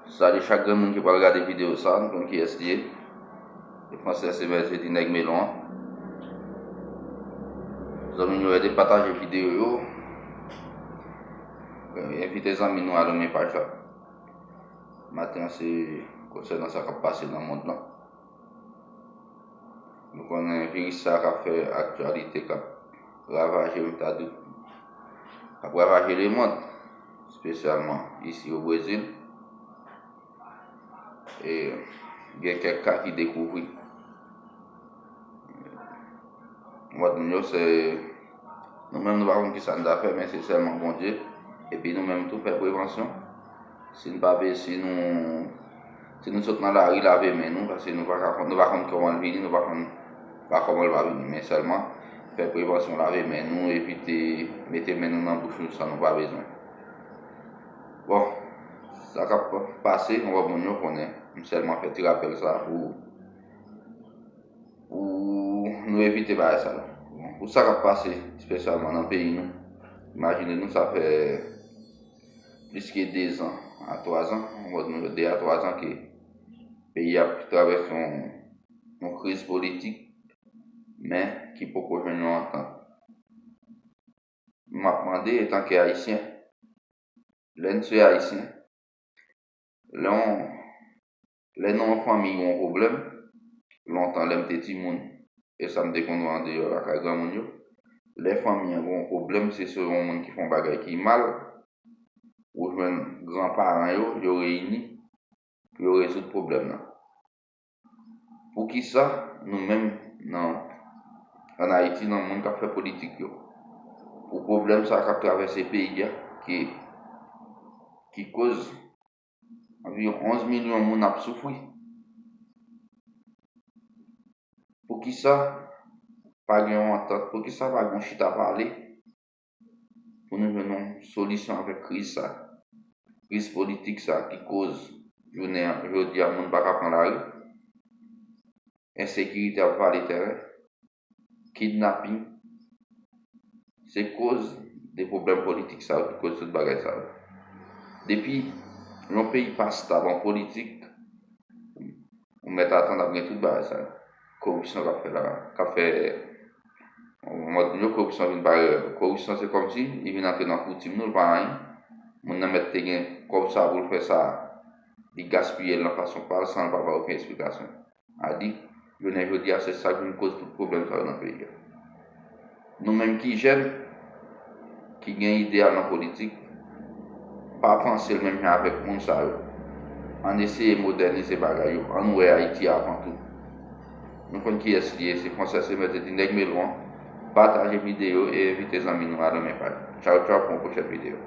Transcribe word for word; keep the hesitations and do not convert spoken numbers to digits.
Salut chak grenn moun ki pral gade videyo sa, nou konn kiyès li ye. Se Frances Emerse, se ti nèg melon an. Zanmi nou ede pataje videyo yo. Envite zanmi nou al renmen paj la. Maten an se konsènan sa k ap pase nan mond lan. Nou konnen viris sa k ap fè aktyalite, k ap ravaje, m ta di, k ap ravaje lemonn, espesyalman isi o Brezil. E gen kèk ka ki dekouvri. Mòd moun yo se, nou menm nou pa konn kisa n ta fè, men se sèlman Bondye. Epi nou menm tou fè prevansyon. Si n pa be, si nou, si nou sot nan lari, lave men nou, paske nou pa ka konn, nou pa konn kòman l vini, nou pa konn pa kòman l va vini. Men sèlman fè prevansyon, lave men nou, evite mete men nou nan bouch nou san nou pa bezwen. Bon, sa k ap pase, nou wè moun yo konnen. M sèlman fè ti rapèl sa pou, pou nou evite bagay sa yo. Bon, pou sa k ap pase, espesyalman nan peyi nou, imajine nou, sa fè plis ke de zan a twa zan, mòd nou de a twa zan ke peyi a ap travèse yon, yon kriz politik, men ki poko jwenn yon antant. M ap mande, etanke Ayisyen, lè n se Ayisyen, lè yon, lè nan yon fanmi yon pwoblèm, lontan lè m te timoun, e sa m te konn wè andeyò lakay granmoun yo, lè fanmi an gen yon pwoblèm, se sou yon moun ki fè yon bagay ki mal, ou jwenn granparan yo, yo reyini pou yo rezoud pwoblèm nan. Poukisa nou menm nan, ann Ayiti, nan moun k ap fè politik yo, pou pwoblèm sa k ap travèse peyi a, ki, ki koz anviwon onz milyon moun ap soufri? Poukisa pa gen yon antant? Poukisa pa gen yon chita pale pou nou jwenn yon solisyon avèk kriz sa, kriz politik sa ki koz jounen an, jodi a, moun pa ka pran lari, ensekirite ap vale tèren, kidnaping, se koz de pwoblèm politik sa yo ki koz tout bagay sa yo. Depi yon peyi pa stab an politik, ou mèt atann ap gen tout bagay sa yo. Koripsyon k ap fè la, k ap fè, mòd moun yo, koripsyon vin parèy. Koripsyon se kòmsi li vin antre nan koutim nou, l pa anyen. Moun nan mèt te gen kòb sa pou l fè sa, li gaspiye l nan fason pa l san l pa bay okenn esplikasyon. A di, jounen jodi a, se sa k vin koz tout pwoblèm sa yo nan peyi a. Nou menm ki jèn, ki gen ideyal nan politik, pa panse l menm jan avèk moun sa yo. Ann eseye modènize bagay yo. Ann wè Ayiti avan tou. Nou konn kiyès li ye, se Frances Emerse, se ti nèg melon an. Pataje videyo e envite zanmi nou al renmen paj. Tchaw, tchaw, pou yon pwochèn videyo.